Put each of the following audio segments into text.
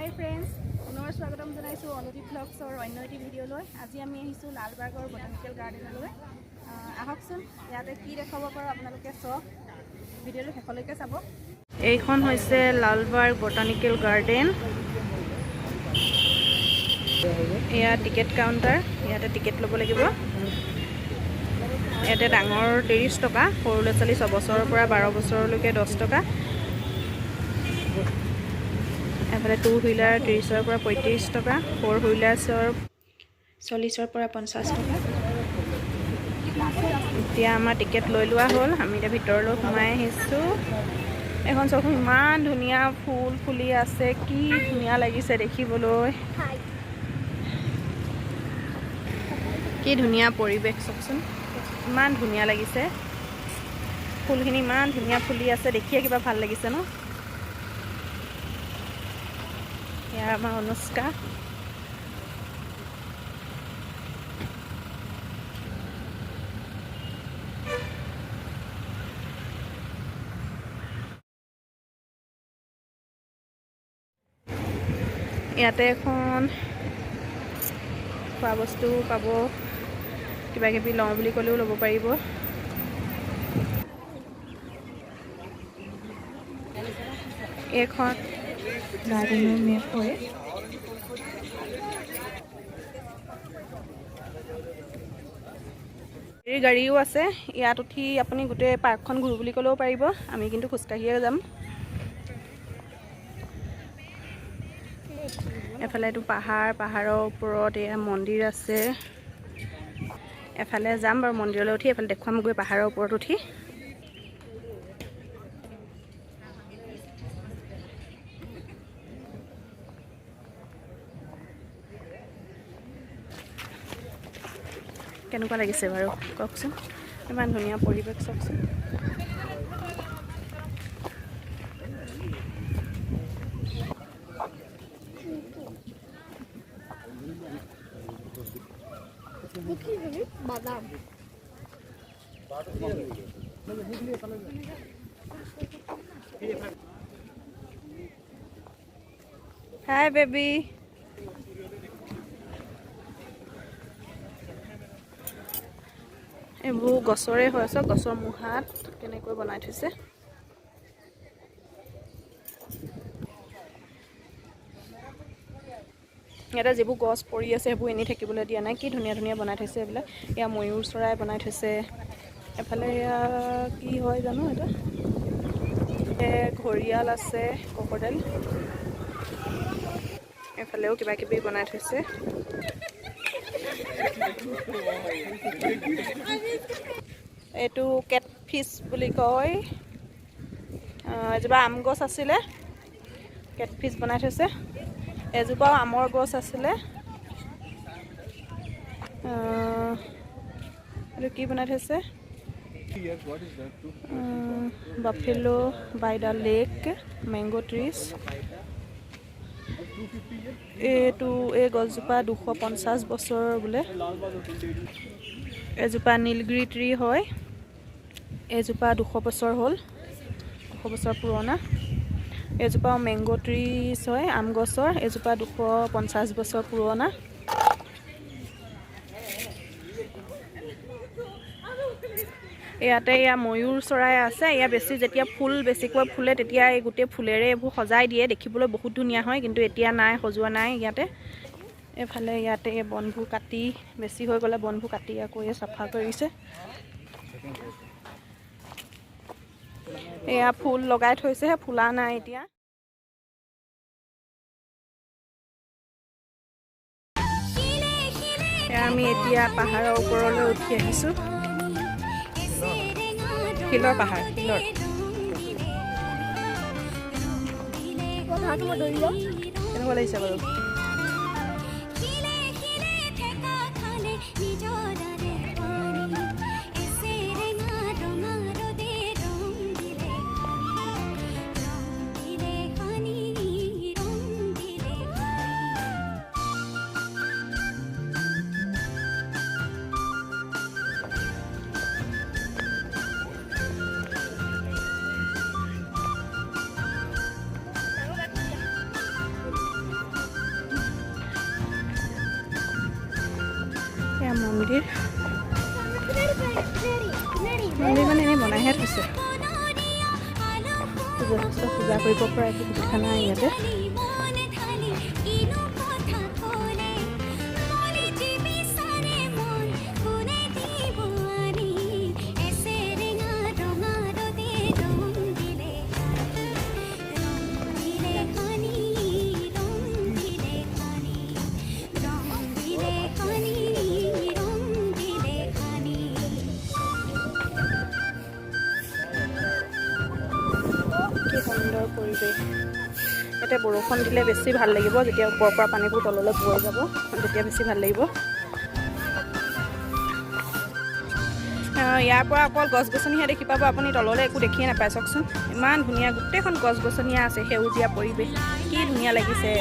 হাই friends, পুনৰ স্বাগতম জনাইছোঁ অলপি ব্লগছৰ অন্য এটি ভিডিঅ'লৈ। আজি আমি আহিছোঁ লালবাগৰ বটানিকেল গাৰ্ডেনলৈ। আহকচোন, ইয়াতে কি দেখুৱাব পাৰোঁ আপোনালোকে চাওক, ভিডিঅ'টো শেষলৈকে চাব। এইখন হৈছে লালবাগ বটানিকেল গাৰ্ডেন। এয়া টিকেট কাউণ্টাৰ, ইয়াতে টিকেট ল'ব লাগিব। ইয়াতে ডাঙৰ 30 টকা, সৰু ল'ৰা ছোৱালী 6 বছৰৰ পৰা 12 বছৰলৈকে 10 টকা। এফালে টু হুইলাৰ 30ৰ পৰা 35 টকা, ফ'ৰ হুইলাৰ্ছৰ 40ৰ পৰা 50 টকা। এতিয়া আমাৰ টিকেট লৈ লোৱা হ'ল, আমি এতিয়া ভিতৰলৈ সোমাই আহিছোঁ। এখন চাওকচোন, ইমান ধুনীয়া ফুল ফুলি আছে, কি ধুনীয়া লাগিছে দেখিবলৈ। কি ধুনীয়া পৰিৱেশ চাওকচোন, ইমান ধুনীয়া লাগিছে। ফুলখিনি ইমান ধুনীয়া ফুলি আছে, দেখিয়ে কিবা ভাল লাগিছে ন? ইয়াৰ আমাৰ অনুষ্কা। ইয়াতে এখন খোৱা বস্তু পাব, কিবা কিবি লওঁ বুলি ক'লেও ল'ব পাৰিব। এইখন গাৰ্ডেনৰ মেপ হয়। এই গাড়ীও আছে, ইয়াত উঠি আপুনি গোটেই পাৰ্কখন ঘূৰো বুলি ক'লেও পাৰিব। আমি কিন্তু খোজকাঢ়িয়ে যাম। এফালে এইটো পাহাৰ, পাহাৰৰ ওপৰত এয়া মন্দিৰ আছে। এফালে যাম বাৰু মন্দিৰলৈ উঠি, এফালে দেখুৱামগৈ পাহাৰৰ ওপৰত উঠি। কেনেকুৱা লাগিছে বাৰু কওকচোন? ইমান ধুনীয়া পৰিৱেশ চাওকচোন। বাদাম। Hi baby. এইবোৰ গছৰে হৈ আছে, গছৰ মুঢ়াত কেনেকৈ বনাই থৈছে। ইয়াতে যিবোৰ গছ পৰি আছে, সেইবোৰ এনেই থাকিবলৈ দিয়া নাই। কি ধুনীয়া ধুনীয়া বনাই থৈছে এইবিলাক। এয়া ময়ূৰ চৰাই বনাই থৈছে। এফালে এয়া কি হয় জানো এটা, ঘৰিয়াল আছে, ক্ৰক'ডাইল। এফালেও কিবা কিবি বনাই থৈছে। এইটো কেট ফিছ বুলি কয়। এজোপা আম গছ আছিলে, কেট ফিছ বনাই থৈছে। এজোপাও আমৰ গছ আছিলে। এইটো কি বনাই থৈছে? Buffalo by the lake, mango trees। এইটো এই গছজোপা 250 বছৰৰ বোলে। এজোপা নীলগিৰি ট্ৰি হয়, এজোপা 200 বছৰ হ'ল, 200 বছৰ পুৰণা। এজোপাও মেংগ' ট্ৰিজ হয়, আম গছৰ, এজোপা 250 বছৰ পুৰণা। ইয়াতে এয়া ময়ূৰ চৰাই আছে। এয়া বেছি যেতিয়া ফুল বেছিকৈ ফুলে, তেতিয়া এই গোটেই ফুলেৰে এইবোৰ সজাই দিয়ে, দেখিবলৈ বহুত ধুনীয়া হয়। কিন্তু এতিয়া নাই, সজোৱা নাই ইয়াতে। এইফালে ইয়াতে এই বনবোৰ কাটি, বেছি হৈ গ'লে বনবোৰ কাটি আকৌ এই চাফা কৰিছে। এয়া ফুল লগাই থৈছেহে, ফুলা নাই এতিয়া। এয়া আমি এতিয়া পাহাৰৰ ওপৰলৈ উঠি আহিছোঁ। শিলৰ পাহাৰ, শিলৰ। কেনেকুৱা লাগিছে বাৰু? শিলে শিলে ঠেকা খালে নিজৰাৰে পানী, এচেৰেঙা ৰঙা ৰ'দে ৰং দিলে, ৰং দিলে সানি, ৰং দিলে সানি। মন্দিৰ। মন্দিৰ মানে এনেই বনাইহে থৈছে। যথেষ্ট পূজা কৰিব পৰা একো সুবিধা নাই ইয়াতে। মন ঢালি কিনো কথা ক'লে মনে যি বিচাৰে মন কোনে দিব আনি? এচেৰেঙা ৰঙা ৰ'দে ৰং দিলে, ৰং দিলে সানি, ৰং দিলে সানি, ৰং দিলে সানি, ৰং দিলে সানি। কি সুন্দৰ পৰিৱেশ! ইয়াতে বৰষুণ দিলে বেছি ভাল লাগিব। যেতিয়া ওপৰৰ পৰা পানীবোৰ তললৈ বৈ যাব, তেতিয়া বেছি ভাল লাগিব। ইয়াৰ পৰা অকল গছ গছনিহে দেখি পাব আপুনি, তললৈ একো দেখিয়ে নাপায়। চাওকচোন, ইমান ধুনীয়া, গোটেইখন গছ গছনিয়ে আছে, সেউজীয়া পৰিৱেশ, কি ধুনীয়া লাগিছে।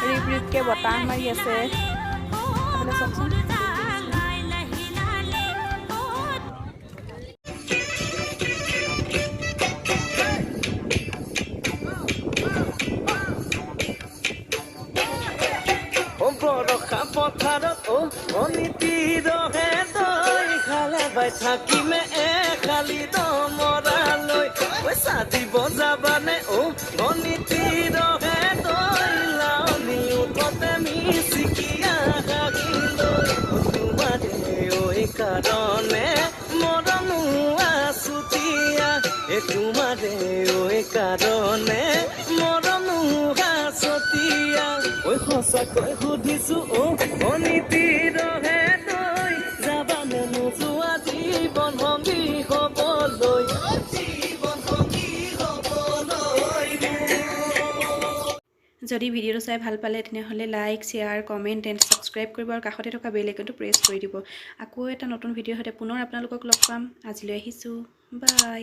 ৰিপ ৰিপকৈ বতাহ মাৰি আছে। এইফালে চাওকচোন। অ বৰষা পথাৰত অ অনীতি ৰহে দৈ খালে বাই থাকিমে এখালি দমৰালৈ। ঐ চাজিব যাবানে অ অনীতি ৰহে দৈ লাৱনি উঠতে মিচিকিয়া হাঁহিলৈ। তোমাৰে ঐ কাৰণে মৰমোৱা চুতীয়া এ, তোমাৰে ঐ কাৰণে মৰমোৱা চতিয়া। ঐ সঁচাকৈ সুধিছো অ অনীতি ৰহে দৈ যাবানে নোযোৱা জীৱন সংগী হবলৈ, জীৱন সংগী হবলৈ? যদি ভিডিঅ'টো চাই ভাল পালে, তেনেহ'লে like, share, comment and subscribe কৰিব আৰু কাষতে থকা বেল আইকনটো প্ৰেছ কৰি দিব। আকৌ এটা নতুন ভিডিঅ'ৰ সৈতে পুনৰ আপোনালোকক লগ পাম। আজিলৈ আহিছোঁ, বাই।